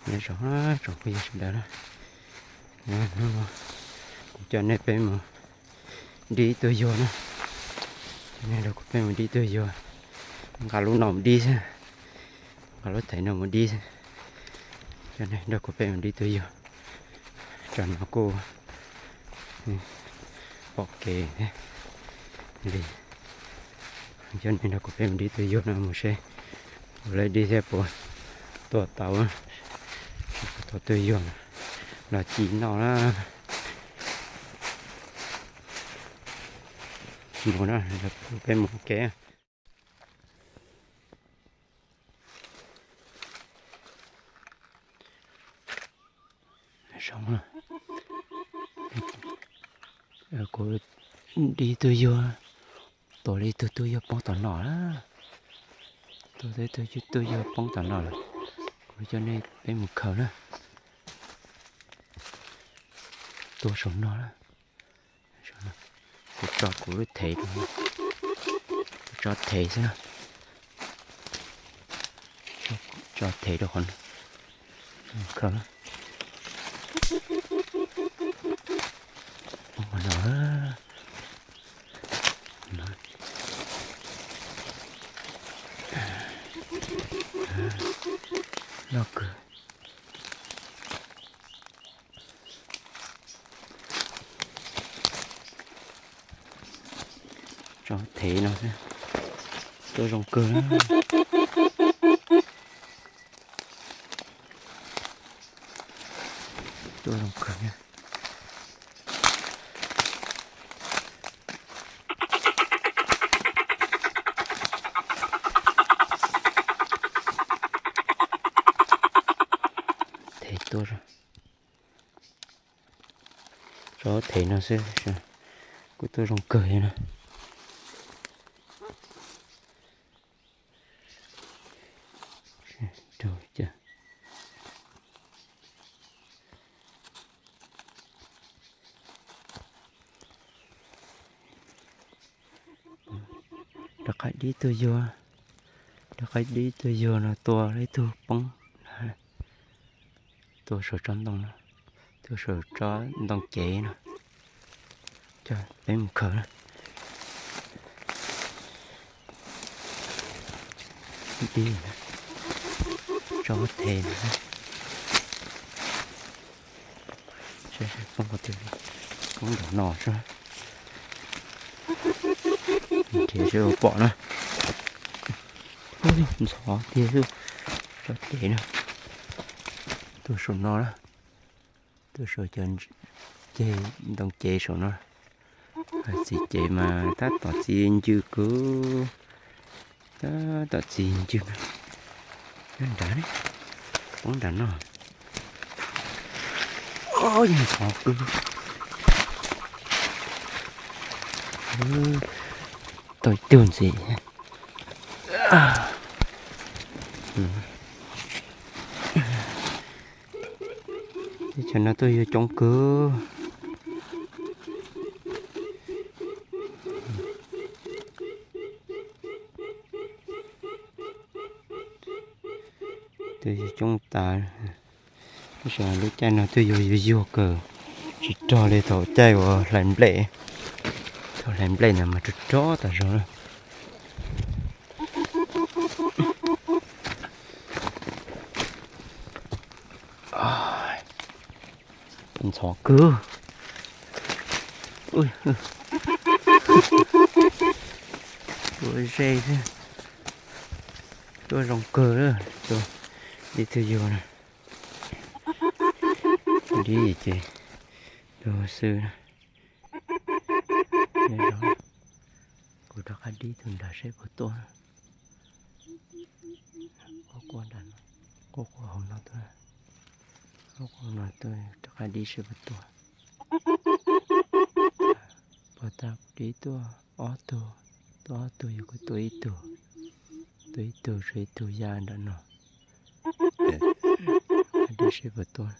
Nyob zoo tsoom phooj ywg sawv daws na, hnub no kuv coj nej peb mus dib ib tug yuag na. Coj nej nrog kuv peb mus dib ib tug yuag, nqa lub no mus dib xwb, nqa lub thev no mus dib xwb. Coj nej nrog kuv peb mus dib ib tug yuag. Tsob no kuj pom kev thiab li. Coj nej nrog kuv peb mus dib ib tug yuag no mus seb puas laib dib thiab puas tua tau, puas tua tus yuag los ci noj na. Mus na, peb mus ua ke. Zoo na, kuv dib tug yuag, tua li tug tug yuag poob tom no lawm. Tua tug tug yuag poob tom no lawm, kuv coj nej peb mus khaws na. Tua saum no na. Kuv tso kuv lub thev rau, kuv tso thev xwb na. Tso thev rau qhov no. Khaws. Ua no, loj kawg. Tso thev no xwb, tuaj zoo kawg. Tuaj zoo kawg. Thev tuaj, tso thev no xwb, kuj tuaj zoo kawg li no. Rov qab dib tug yuag, rov qab dib tug yuag no tua ib tug poob na. Tua saum tsob ntoo no, tua saum tsob ntoo cev no. Coj peb mus khaws na. Dib, tso thev no. Poob qhov twg, poob nram no xwb. Nrhiav seb puas pom na. Ntxhov tiag xwb. Tso cev na. Tua saum no na. Tua saum cov ceg ntoo cev saum no. Txiv cev mas tab tom txi ncw kawg, tab tom txi ncw. Nyob nrad, poob nram no. Ntxhov kawg. Tau ib tug ntxiv. Teb chaws no tuaj yuag coob kawg. Tuaj yuag coob tas. Tab sis lub caij no tuaj yuag yuag yuag kawg, tsis rog li thaum caij uas hlais nplej. Thaum hlais nplej ntawd mas rog rog tas zog na. Ntxhov kawg. Ua ze thiab, tuaj zoo kawg. Tua dib tug yuag na, dib ces tua xwb na. Kuv rov qab dib tus nrad seb puas tuaj. Quaj quaj hauv no tuaj, quaj quaj no tuaj, rov qab dib seb puas tuaj. Puas tas kuv dib tuaj ob tug, tuaj ob tug, yog kuv tua ib tug, tua ib tug, tshuav ib tug ya nram no. Dib seb puas tuaj.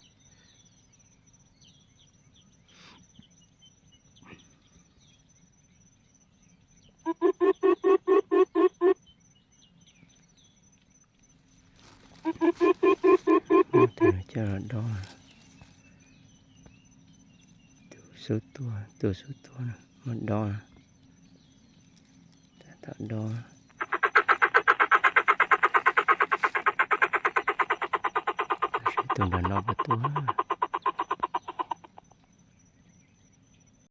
Coj los dob. Tus xub tuaj, tus xub tuaj, muab dob. Tab tom dob. Seb tus nram no puas tuaj.